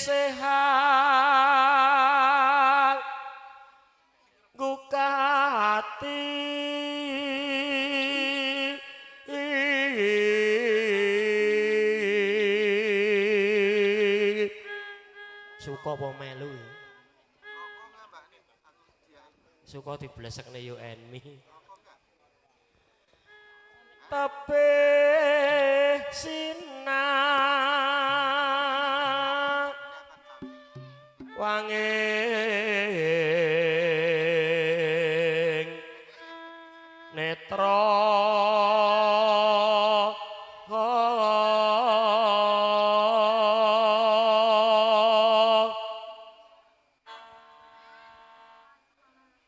Isih gugah ati suka apa melu ya? Suka diblesekne you and me. Tebih sinah wanging netra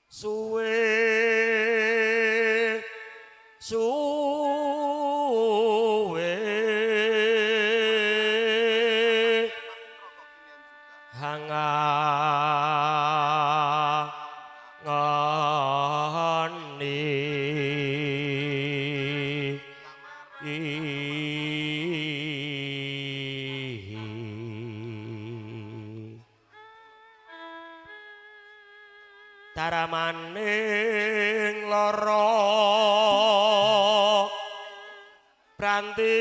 suwe suwe hanga ngani daramaning lara pranti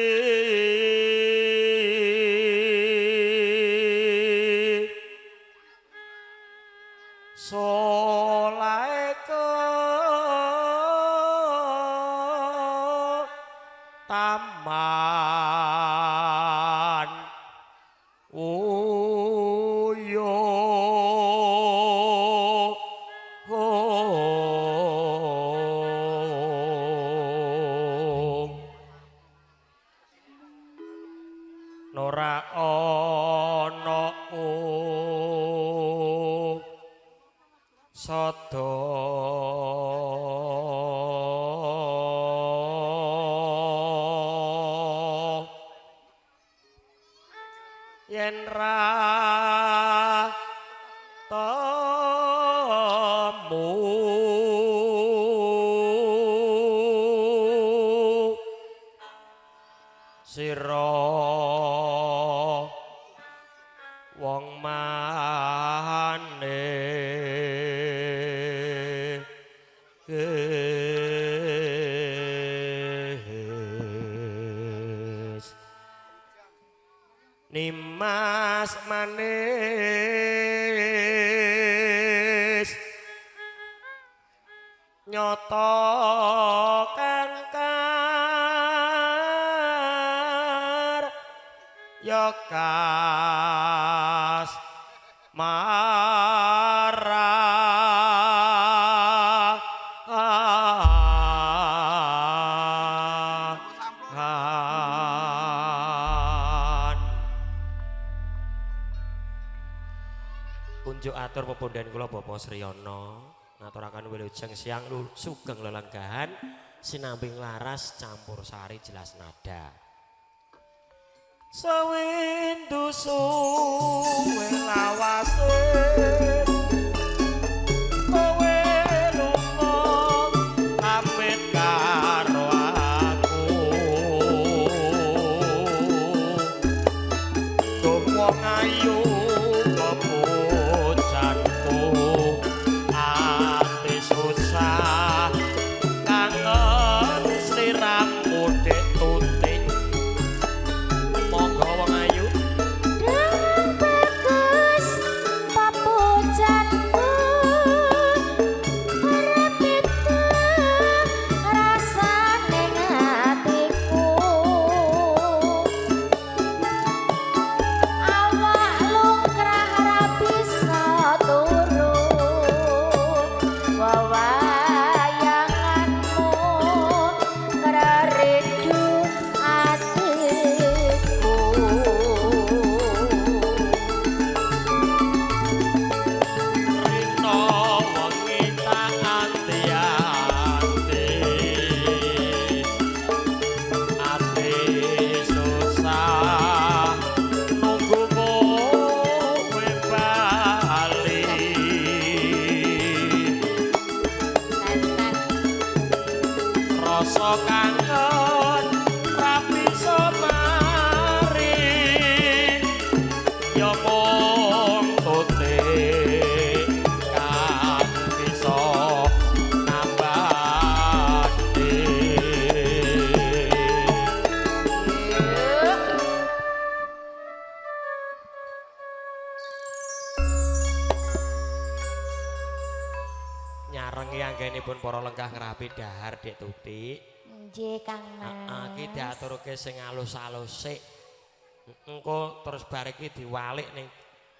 solahe taman uyo nora ana sada yen ra temu sira wong mane Nimas manis nyoto kangkar ya kas marah. Kunjuk atur pepundhen kula Bapak Sriyono ngaturaken wilujeng siang sugeng lelenggahan sinambing laras campur sari jelas nada. Sewindu suwe lawase kowe lunga pamit karo aku wong ayu kepujanku ati susah kangen sliramu Dik Tuti. Monggo wong ayu. Dang bagus papujanku ora beda rasane atiku awak lungkrah ra bisa turu wawayanganmu ngreredu atiku. Rino wengi tak anti-anti ati susah nunggu kowe bali. Rasa kangen ra bisa mari ya. para lenggah ngrapi dahar Dik Tuti. Nggih Kang Mas. Heeh, iki diaturke sing alus-alus sik. Engko terus bar iki diwalik ning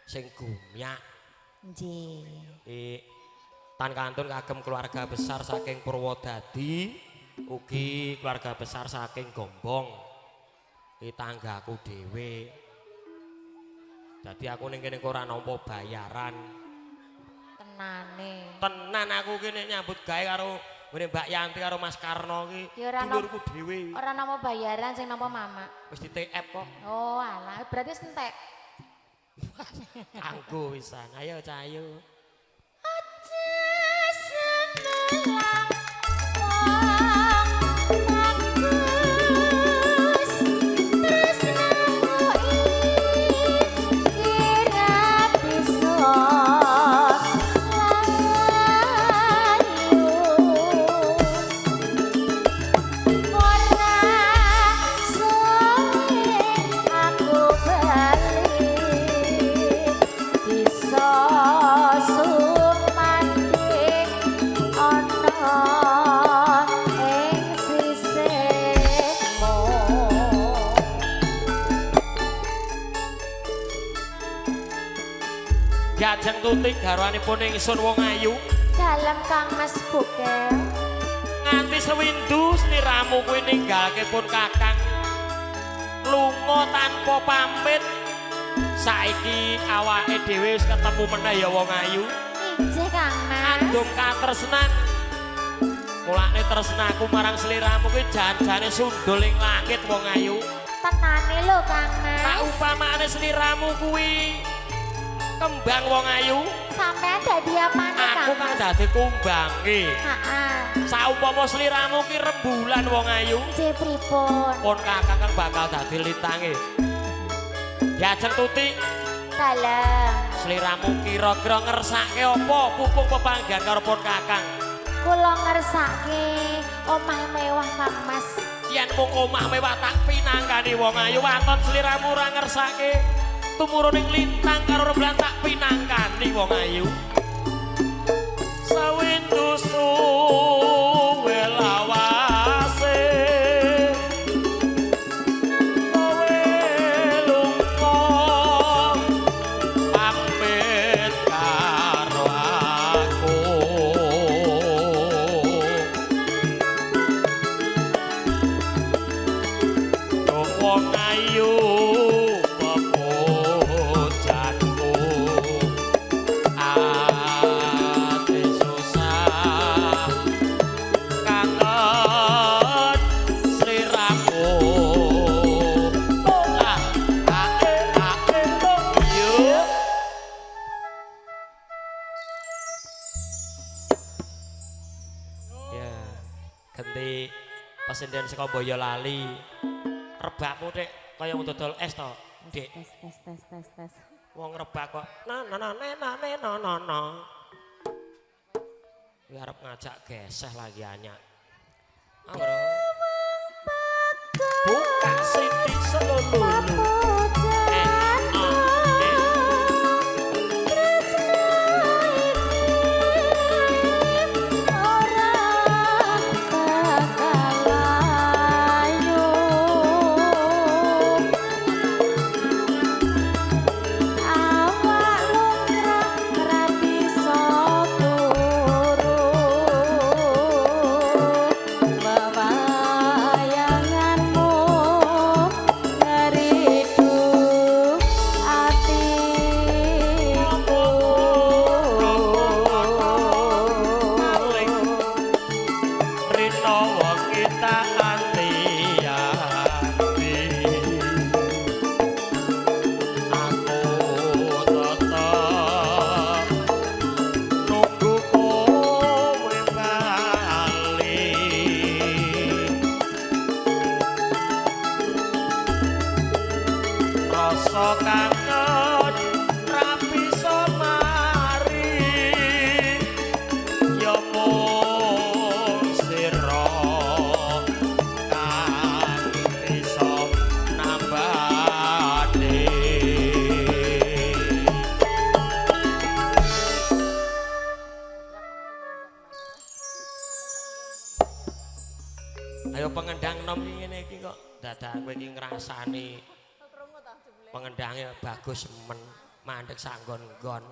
sing gumyak. Nggih. Iki tan kantun kagem keluarga besar saking Purwodadi, ugi keluarga besar saking Gombong. Iki tanggaku dhewe. Dadi aku ning kene ora nampa bayaran. Tenane. Tenan aku ki nek nyambut gawe karo ngene Mbak Yanti karo Mas Karno ki Ya ora dulurku dhewe. Ora nampa bayaran sing nampa mama. Wis di TF kok. Oh alah, berarti wis entek. Kanggo wisan. Ayo Cahayu. Aja semelang wong bagus tresnamu iki ra bisa layu. Ora suwe aku bali bisa sumandhing ana ing sisihmu. Diajeng Tuti garwanipun ingsun wong ayu. Dalem Kang Mas Bukel. Nganti sewindu sliramu kuwi ninggalke pun kakang lunga tanpa pamit. Saiki awake dhewe wis ketemu meneh ya wong ayu. Injih Kang Mas. Andum katresnan. Mulane tresnaku marang sliramu kuwi jan-jane sundul ing langit wong ayu. Tenane lho Kang Mas. Tak upamane sliramu kuwi kembang wong ayu, Sampean dadi apane Kang aku kang Mas? dadi kumbange. Heeh. Saumpama sliramu ki rembulan wong ayu, Injih pripun? pun kakang kang bakal dadi lintange. Diajeng Tuti, Dalem. sliramu kira-kira ngersake apa pupung pepanggihan karo pun kakang? Kula ngersake omah mewah Kang Mas. Yen mung omah mewah tak pinangkani wong ayu, waton sliramu ora ngersake tumuruning lintang karo rembulan tak pinangkani wong ayu. Sawindu suwe lawase kowe lunga pamit karo aku. Wong ayu pepujanku, ati susah kangen sliramu. Ah, ah, ah, yuk. Ya, ganti pesinden saka Boyolali. Rebakmu Dik kaya wong dodol es to, Dik. Tes tes tes tes tes. Wong rebak kok na na na na na na na na. Kuwi arep ngajak geseh lagi anyak. Angro. Buka siti selulu. Rasa kangen ra bisa mari ya mung sira Ayo pengendang nom iki ngene iki kok dadak kowe iki ngrasani. Pengendange bagus men, mandek sanggon-nggon.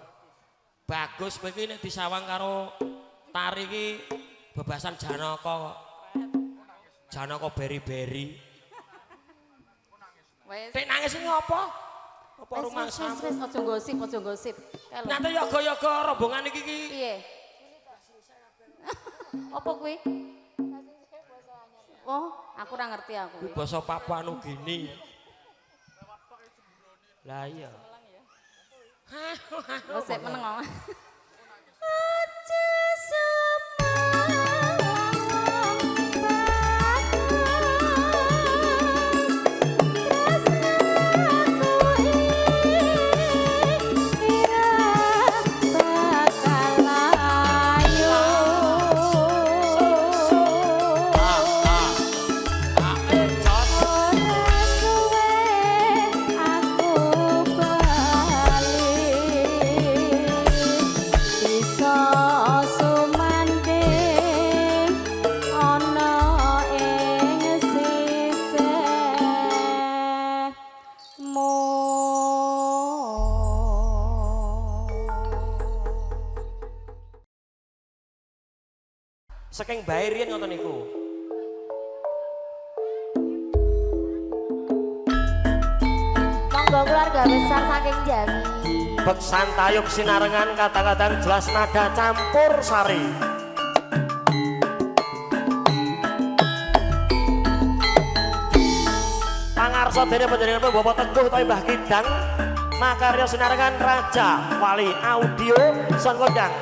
Bagus kowe iki nek disawang karo tari iki bebasan Janaka kok. Janaka beri-beri. Wes. Nek nangis iki ngopo? Apa Wes wes wes rumangsamu? wes aja gosip, aja gosip. Kae lho. Nyata yoga-yoga rombongan iki iki. Piye? Apa kuwi? Oh, aku ora ngerti aku Kuwi kuwi. basa Papua Nugini. Lah iya. Wes sik meneng kok. Saking bae riyen ngoten niku. Monggo keluarga besar saking Jawi. Beksan tayub sinarengan kata-kadang jelas nada campur sari. Pangarsa dene panjenenganipun Bapak Teguh utawi Mbah Kidang makarya sinarengan Raja Wali Audio Sound Kondang.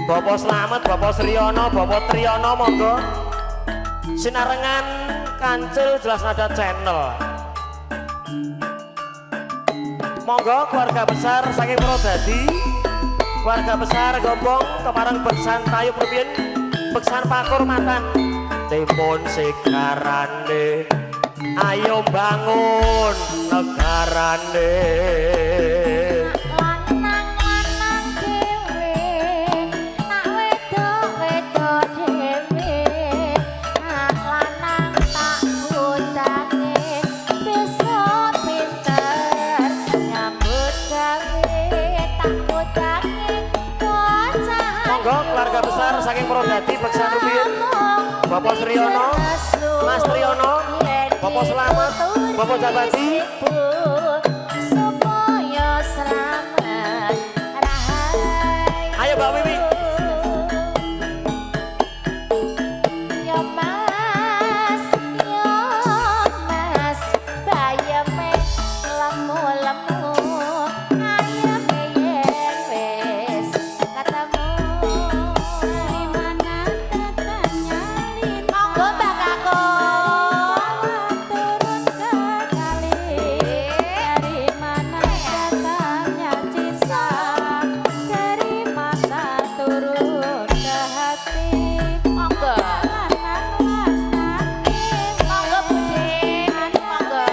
Bapak Slamet, Bapak Sriono, Bapak Triyono monggo. Sinarengan Kancil Jelas Nada Channel. Monggo keluarga besar saking Purwodadi, keluarga besar Gombong kepareng beksan tayub rumiyin, beksan pakurmatan. Timun sigarane, ayo bangun negarane. Lanang-lanang dhewe, nak wedok-wedok dhewe. Nak lanang tak utange, besok pinter nyambut gawe tak utange bocah. Monggo keluarga besar saking Purwodadi beksan rumiyin, Bapak Sriono, Mas Triyono, Bapak Slamet, Bapak Jabadi. Supaya selamat rahayu. Ayo Mbak Wiwi. Ya Mas, ya Mas, bayeme lemu-lemu, ayame yen wis ketemu. Monggo Mbak Kakung. Monggo. Monggo Bude, monggo.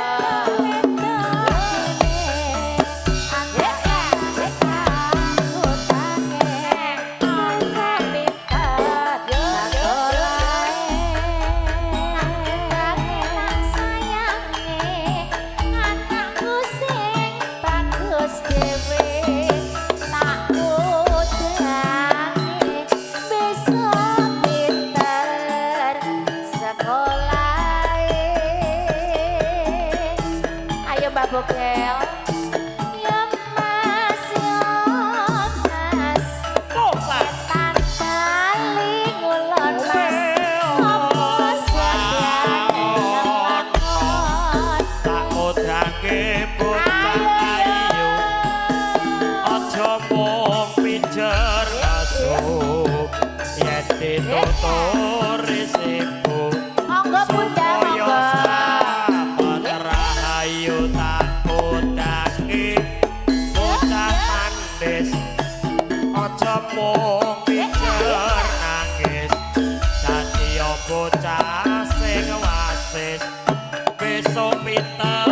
Anakku sing bagus dhewe tak udange besok pinter sekolahe. Ayo Mbak Bogel. Ya Mas, ya Mas. Wetan kali ngulon Mas. Apa sadane lakon? Tak udange bocah ayu, aja mung pijer asu yen dituturi sibuk. Monggo Bunda, Supaya monggo. slamet rahayu tak udange bocah manis, aja mung pijer nangis, dadi bocah sing wasis besok pinter.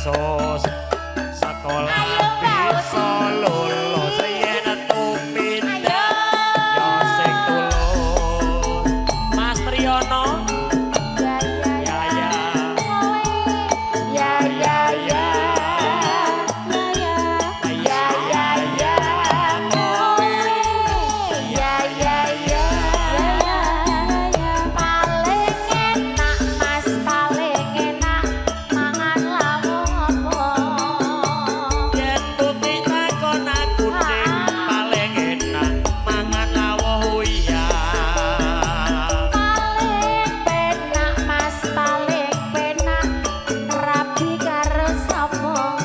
kasus sekolah Ayo, Mbak bisa Uti. Lulus yen tumindak Ayo. Ya sing tulus. Mas Triyono. Ya ya ya ya. Ya ya ya. Ya Ya ya ya. Ya ya ya. ya ya. Paling enak Mas, paling enak mangan lawuh apa? Yen tuti takon aku ning paling enak mangan lawuh uyah. Paling penak Mas, paling penak rabi karo sapa?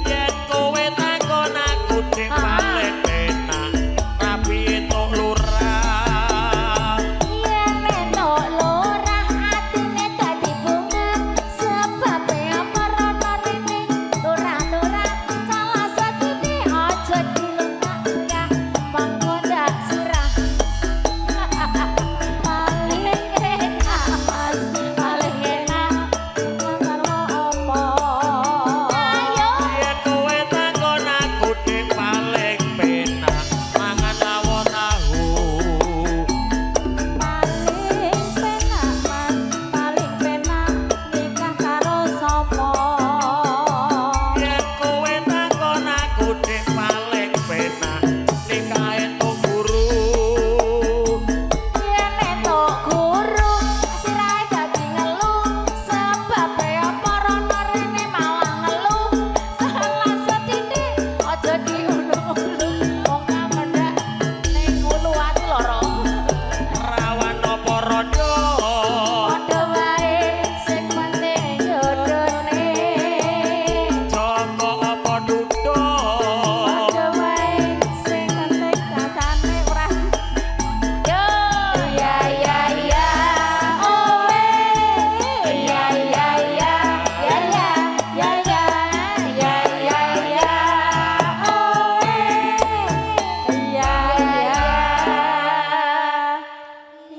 Yen kowe takon aku ning paling penak rabi entuk lurah. Yen entuk lurah atine dadi bunga sebabe apa rono rene lurah-lurah salah satine aja dilungak-lungak monggo ndak surah. Paling Enak Mas, paling enak mangan apa? Ayo. Yen kowe takon aku ning paling penak mangan lawuh tahu. Paling penak Mas, paling penak nikah karo sapa? Yen kowe takon aku ning paling penak nikah entuk guru. Yen entuk guru sirahe dadi ngelu sebabe apa rono rene malah ngelu salah sethithik aja diulu-ulu wong kamendak ning ulu ati lara. Rawan apa rondo? Padha wae sing penting jodone. Joko apa dudo? Padha wae sing penting rasane ora. Yo ya ya ya owe ya ya ya ya ya ya ya ya ya ya owe Ya ya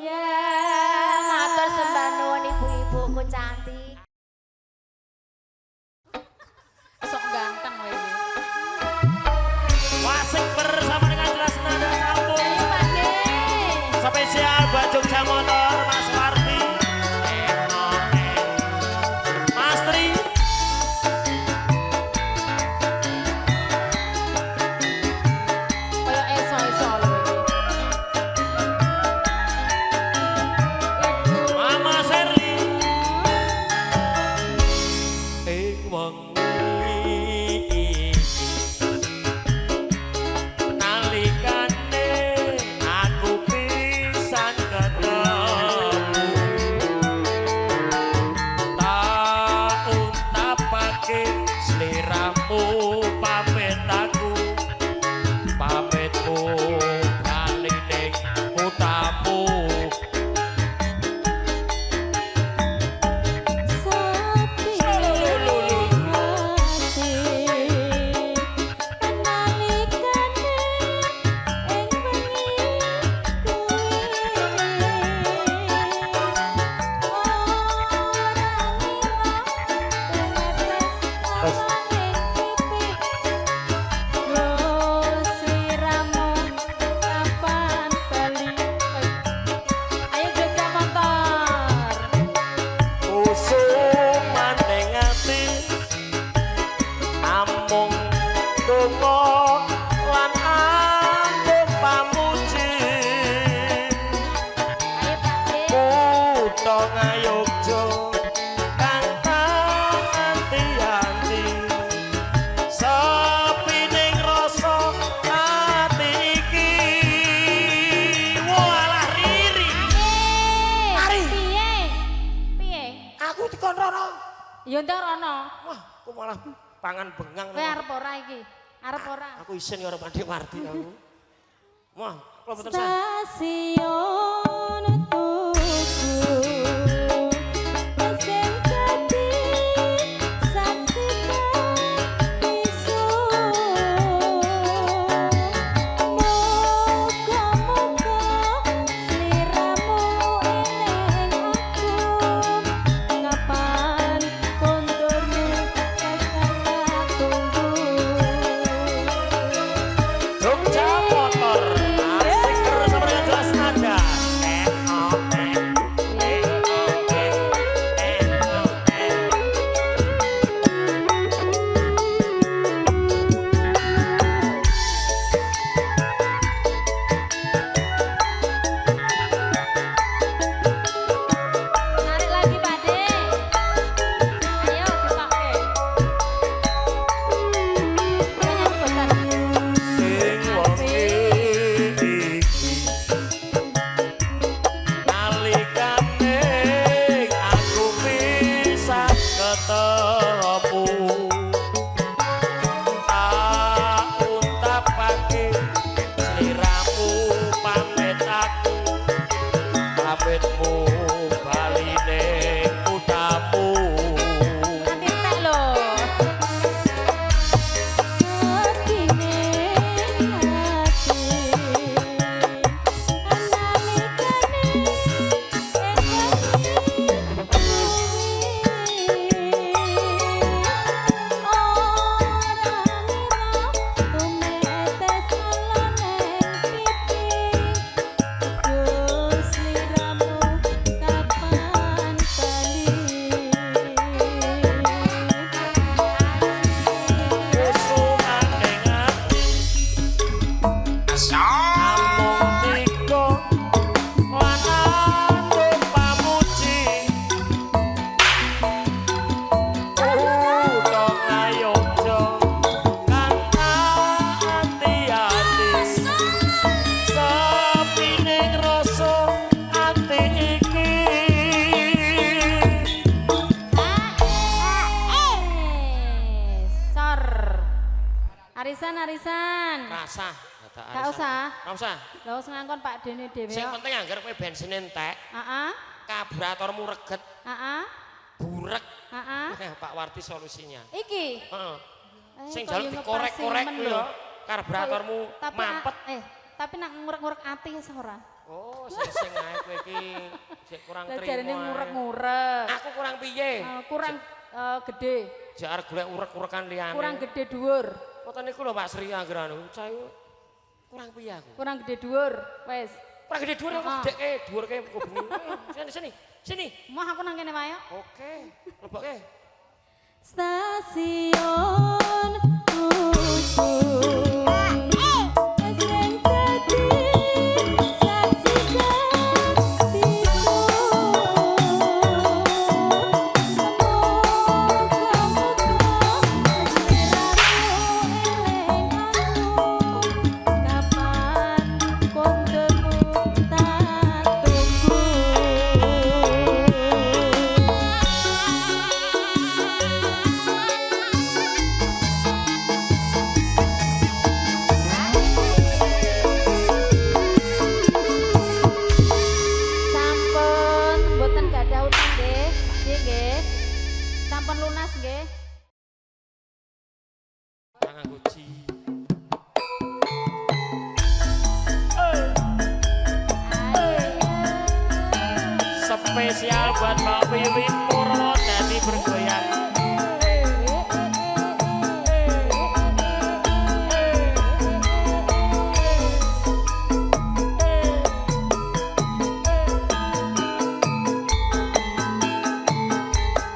ya. Matur sembah nuwun ibu-ibuku cantik. Sok ganteng kowe iki. Wasik bersama dengan jelas nada sambung. Ayo Pak De. Spesial buat Jogja Motor Mas Wardi. Mas Tri. Kaya eso-eso lho iki. Mama Sherly. Ing wengi iki nalikane aku pisan ketemu tak untapake sliramu pamit aku pamitmu bali ning kutamu. Sepi ati nalikane ing wengi kuwi ora ngira tumetes ing pipi lo sliramu kapan bali. Ayo Jogja Motor. Kusumaning ati amung donga lan amung pamuji. Ayo Pak De. Kutha Ngayogya kang tak anti-anti sepi ning rasa ati iki. Walah Riri. Mari. Piye? Piye? Aku dikon rono. Ya ndang rono. Wah, aku malah pangan bengang. Kowe arep ora iki? Arep ora? Aku isin karo Pak Wardi aku. Wah, kula mboten sah. Stasiun Tugu sing dadi saksi isun. Muga-muga sliramu eling aku kapan kondurmu. Arisan, arisan. Rasah. Gak usah. Ora usah. Lah wis ngangkon Pak Dene dhewe Sing kok. penting anggar kowe bensin entek, Heeh. karburatormu reget, Heeh. burek. Heeh. Pak Wardi solusinya. Iki. Heeh. Eh, Sing kok jaluk yo dikorek-korek ngepasi kuwi men lho. lho. Karburatormu Tapi, mampet. Tapi nak ngurek-ngurek ati wis ora. Oh, sing ae kowe iki sik kurang Lah trimo. jarene ae. ngurek-ngurek. Aku kurang piye? Kurang gede, Jek arep golek urek-urekan liyane. kurang gede dhuwur, Ngoten niku lho Pak Sri anggere anu cah iku kurang piye aku? kurang gede dhuwur. Wis. Kurang gede dhuwur aku Heeh. gedhekke dhuwurke bengi. Sini sini. Sini. Moh aku nang kene wae. Oke, lebokke. Stasiun Tugu sing dadi saksi gatiku. Muga-muga sliramu eling aku kapan kondemu tak tunggu. Sampun mboten gadah utang nggih. Nggih nggih. Sampun lunas nggih. Ora nganggo ji. Spesial buat Mbak Wiwi Purwodadi bergoyang.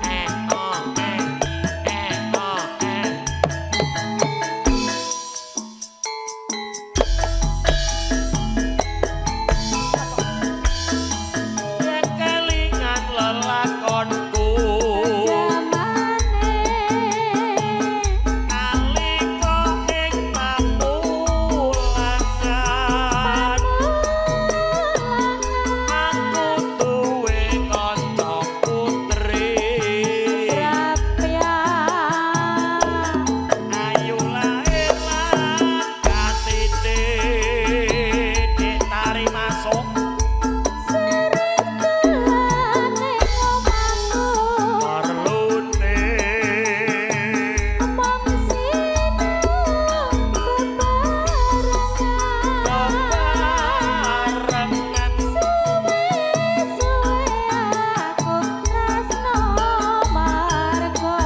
Eh oh eh eh oh eh. Yen kelingan lelakonku Jamane nalika ing pamulangan aku duwe kanca putri Rapya ayu lair lan katitik dik tari masuk sering tulane omahku perlune mung sinau bebarengan bebarengan suwe-suwe aku tresno marga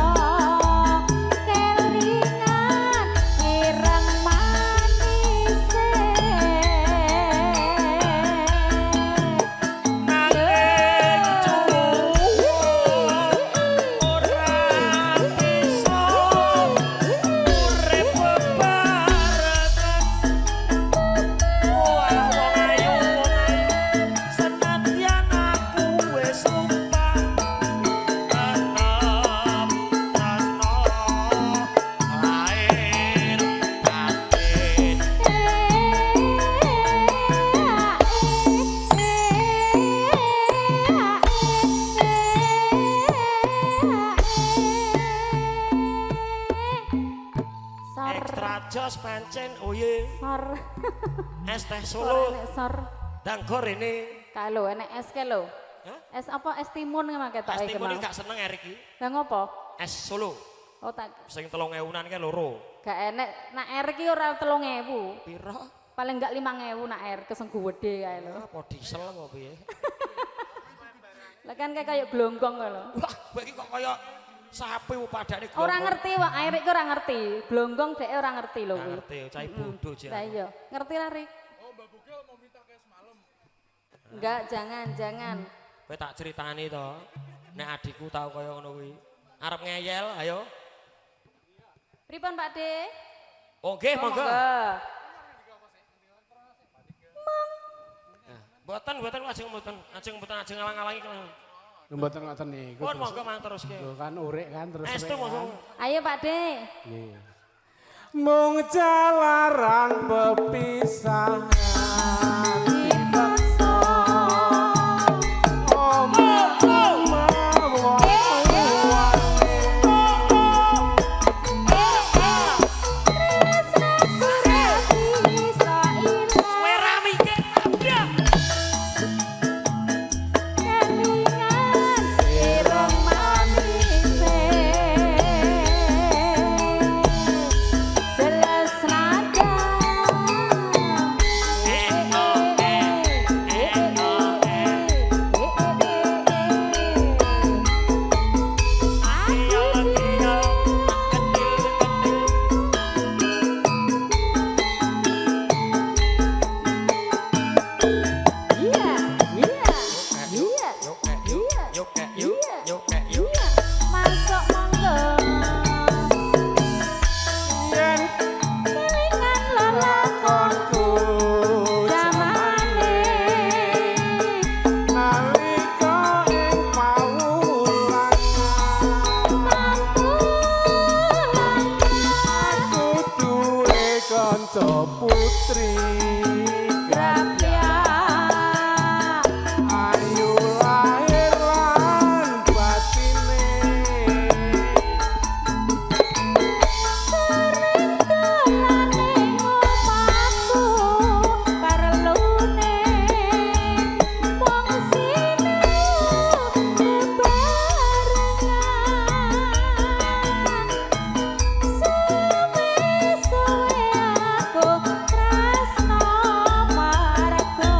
kelingan ireng manise. Nanging cuwuk ora bisa urip bebarengan. Wah, wong ayu, wong ayu, senadyan aku wis sumpah tetep tresno lahir batin. Sor. Ekstra jos pancen oye Sor. es teh Sor Solo enek sor. dangkor ini. Kae lho enek es ke lho. Hah? Es apa es timun ngemake tak Es iki timun mau. iki gak seneng Erik iki. Lah ngopo? Es Solo Oh tak sing 3000-an kae loro. gak enek nak air iki ora 3000. Piro? Paling enggak 5000 nak air keseng gede kae lho. Apa diesel apa piye? Lah kan kayak kayak glonggong kae lho. Wah, kowe iki kok kaya sapi padane glonggong. Ora ngerti wak air iki ora ngerti. Glonggong dhek ora ngerti lho Gak kuwi. ngerti, cah bodoh jek. Lah iya, ngerti ra Rik? Oh, Mbak Bugel mau minta kayak semalam. Enggak, jangan, jangan. Kowe tak critani to. Nek adikku tau kaya ngono kuwi. Arep ngeyel, ayo. Pripun Pak De? Oh, nggih, monggo. Mboten, mboten ajeng mboten, ajeng mboten ajeng ngalang-alangi. Lho mboten ngoten niku. Pun monggo mang teruske. Lho kan urek kan terus. Estu urek monggo. kan. Ayo Pak De. Nggih. Mung jalarang pepisahan Dipaksa omah mawon. tresnaku putri Grapyak ayu lahir lan batine sering dolan ning omahku perlune wong sinau bebarengan suwe-suwe aku tresno marga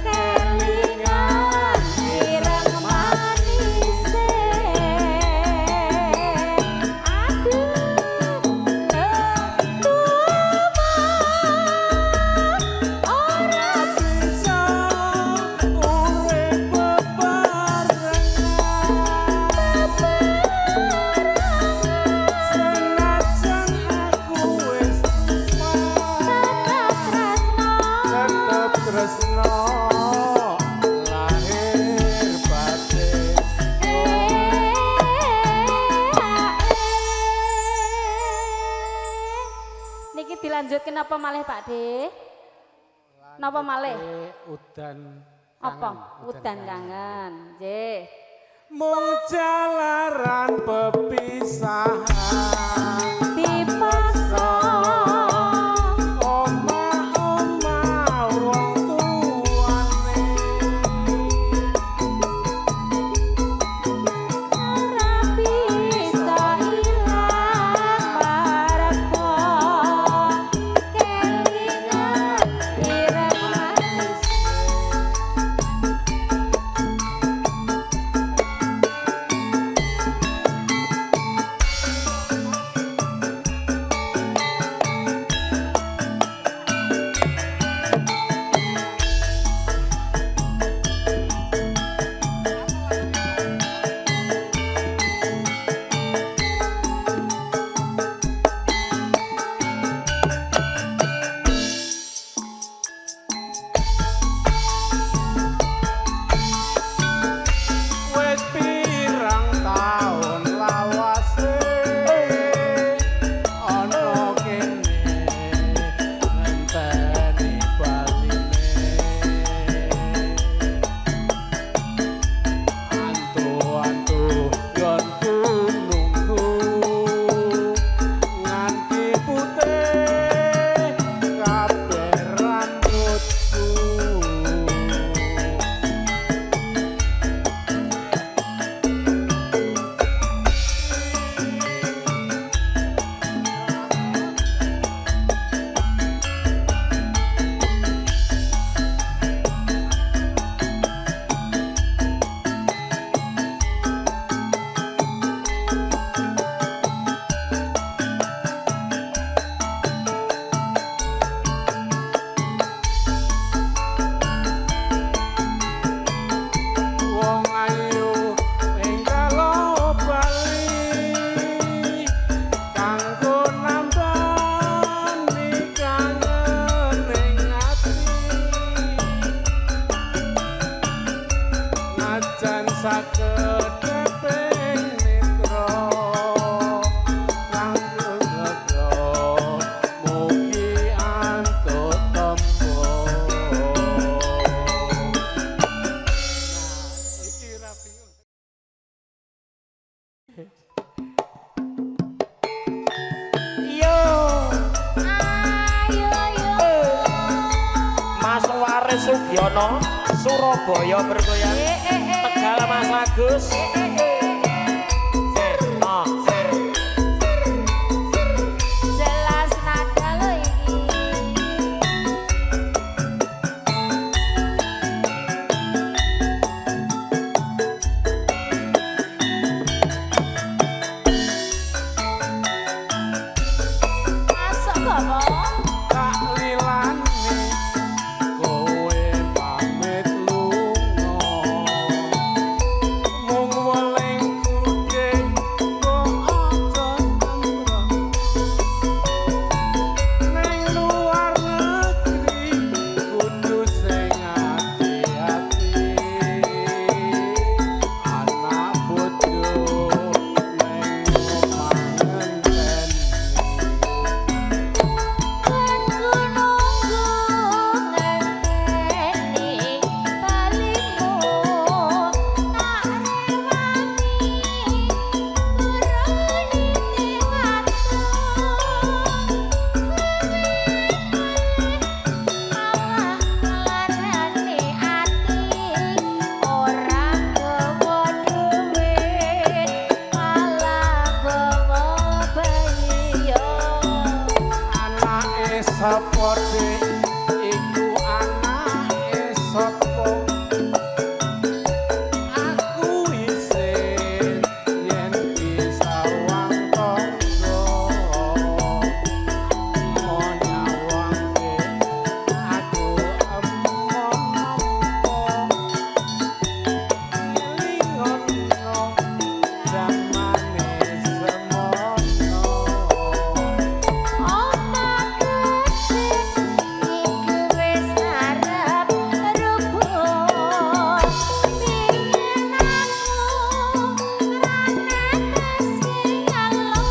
kelingan ireng manise aduh ora bisa urip bebarengan senajan aku wis tuwa tetep tresno tetep tresno lahir batin. Niki dilanjutke napa malih Pak De? Napa malih? Udan Apa? Udan kangen. Nggih. Mung jalaran pepisahan Dipaksa oma-oma wong tuane ora bisa ilang marga kelingan ireng manis. Wis pirang taun lawase ana kene ngenteni baline antu-antu yonku nunggu nganti putih kabeh rambutku. Wong ayu enggal bali kanggo nambani kangen ning ati najan sakedheping mitra kanggo gaga mugi antuk tempo. Iki rapi. Yo, Ayo yo. Mas Waris Sugiono, Surabaya bergoyang. Eh eh eh. Tegal Mas Agus. Eh eh eh. Ah, Jelas nada lho iki. Masuk kok, Po? Tak lilane kowe pamit lunga mung Sapa dik iku anake sapa? Aku isin yen disawang tangga. Monyawangke aku emoh nampa. Ngelingono zamane semono. Omah gedhe iku wis arep rubuh. Pingin aku ra netesi ngeluh.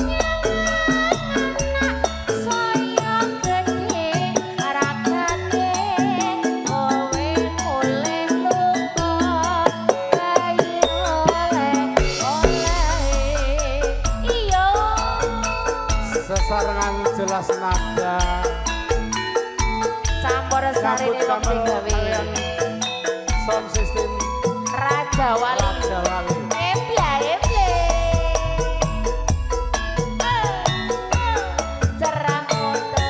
Nyawang anak saya gedhe ragate kowe mulih lunga bayi oleh oleh iya. Sesarengan jelas nada. Campur sari Sambut wong damel digawe kalian sound system Raja Wali. Raja Wali. Eble eble. Cerah moto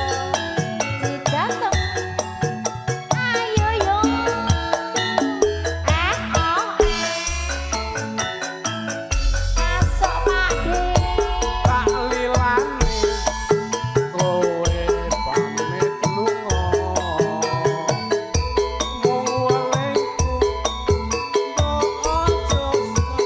cijantung. Ayo yo. Eh oh eh. Asok Pak De. Tak lilani kowe pamit lunga. Mung welingku mbok aja.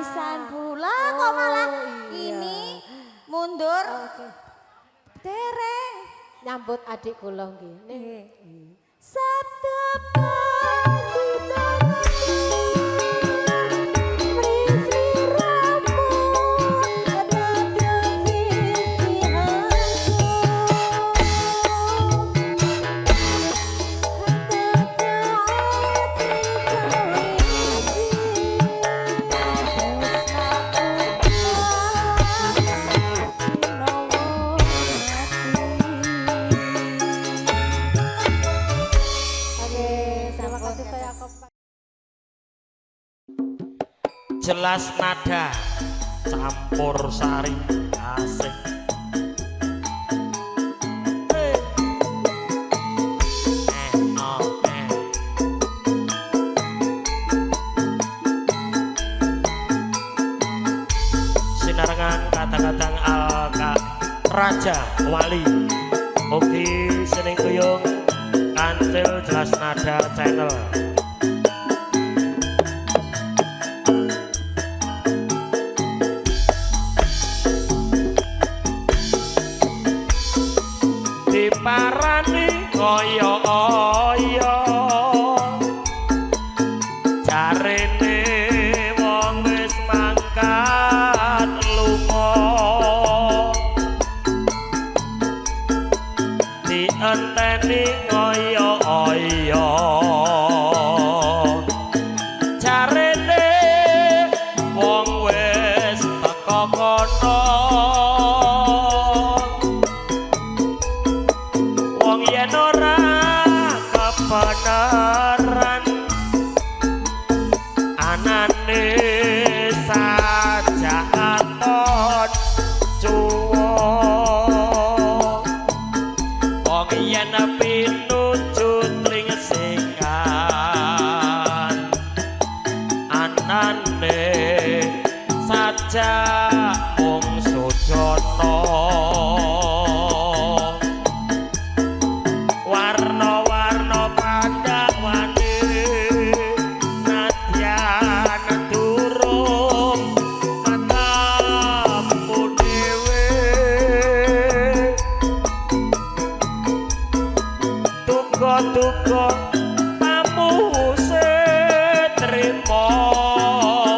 Pisan pula kok malah Oh, iya. ini mundur. Oke. Dereng. Nyambut adik kula nggih. Nih. Sabtu pagi Oke, terima kasih saya kompak. Jelas nada campur sari asik. Eh. Eh, oh, eh. Sinarengan kadang-kadang alka Raja Wali ugi sining kuyung kancil jelas nada channel. Diparani kaya aya jarene wong wis mangkat lunga dienteni kaya aya jarene wong wis teka kono wong yen ora kebenaran anane sajak aton cuwo wong yen pinuju tringsingan anane sajak mung sujana warna-warna pandhawane nadyan durung ketemu dhewe duka-duka pamuse trima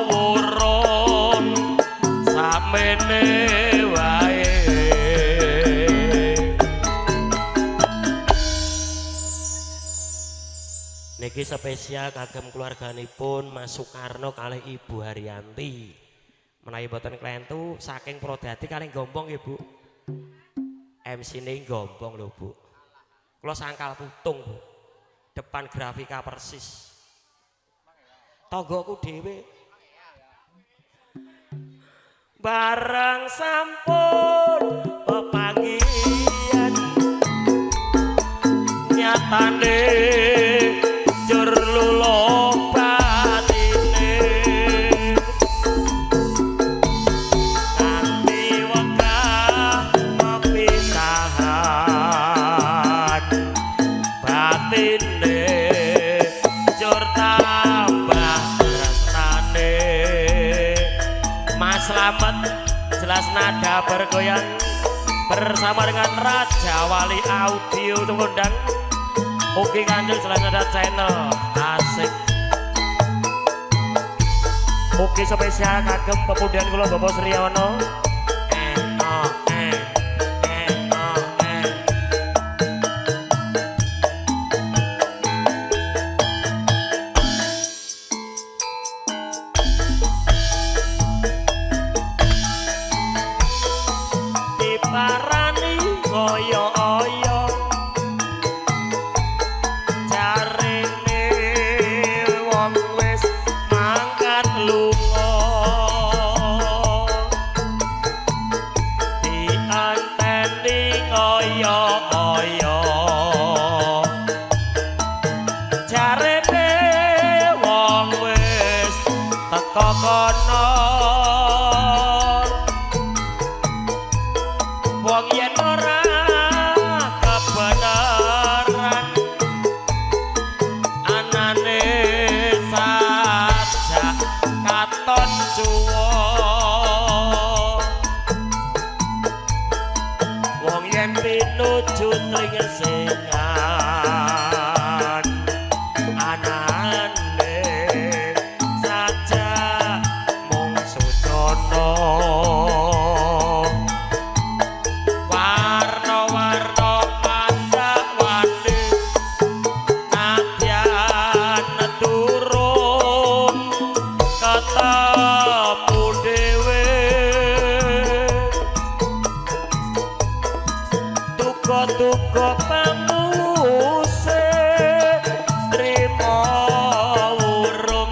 wurung samene wae. Niki spesial kagem keluarganipun Mas Soekarno kalih Ibu Haryanti. Menawi boten klentu saking Prodadi kalih Gombong nggih, Bu. MC-ne Gombong lho, Bu. Kula sangkal putung, Bu. Depan grafika persis. Tanggaku dhewe. Bareng sampun pepanggihan nyatane jur luluh batine kanthi wegah pepisahan batine jur tambah tresnane. Mas Slamet jelas nada bergoyang bersama dengan Raja Wali Audio Tungundang ugi kancil jelas nada channel asik. Ugi spesial kagem pepundian kula Bapak Sriyono. Eh oh eh eh oh eh. Diparani kaya aya jarene wong wis mangkat lunga. Duka pamuse trimo wurung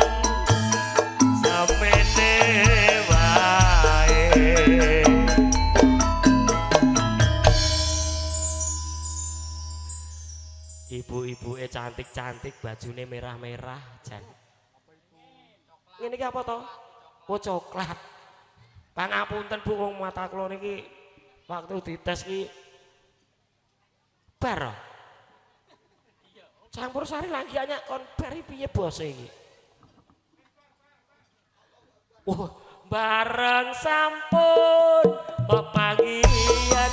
samene wae. Ibu-ibuke cantik-cantik, bajune merah-merah jan. Ngene iki apa to? Oh, coklat. Pangapunten Bu, wong mata kula niki waktu dites ki bar. Campur sari lagi anyak kon bar iki piye bose iki? Wah, bareng sampun pepanggihan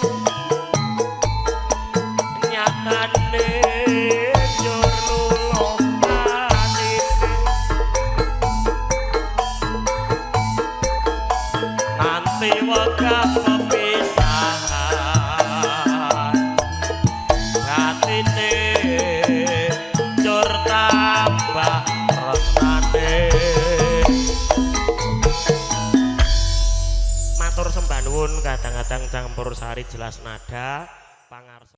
nyatane njur luluh atine. Nganti wegah pepisahan batine njur tambah tresnane. Matur sembah nuwun kadang-kadang campur sari jelas nada pangarsa.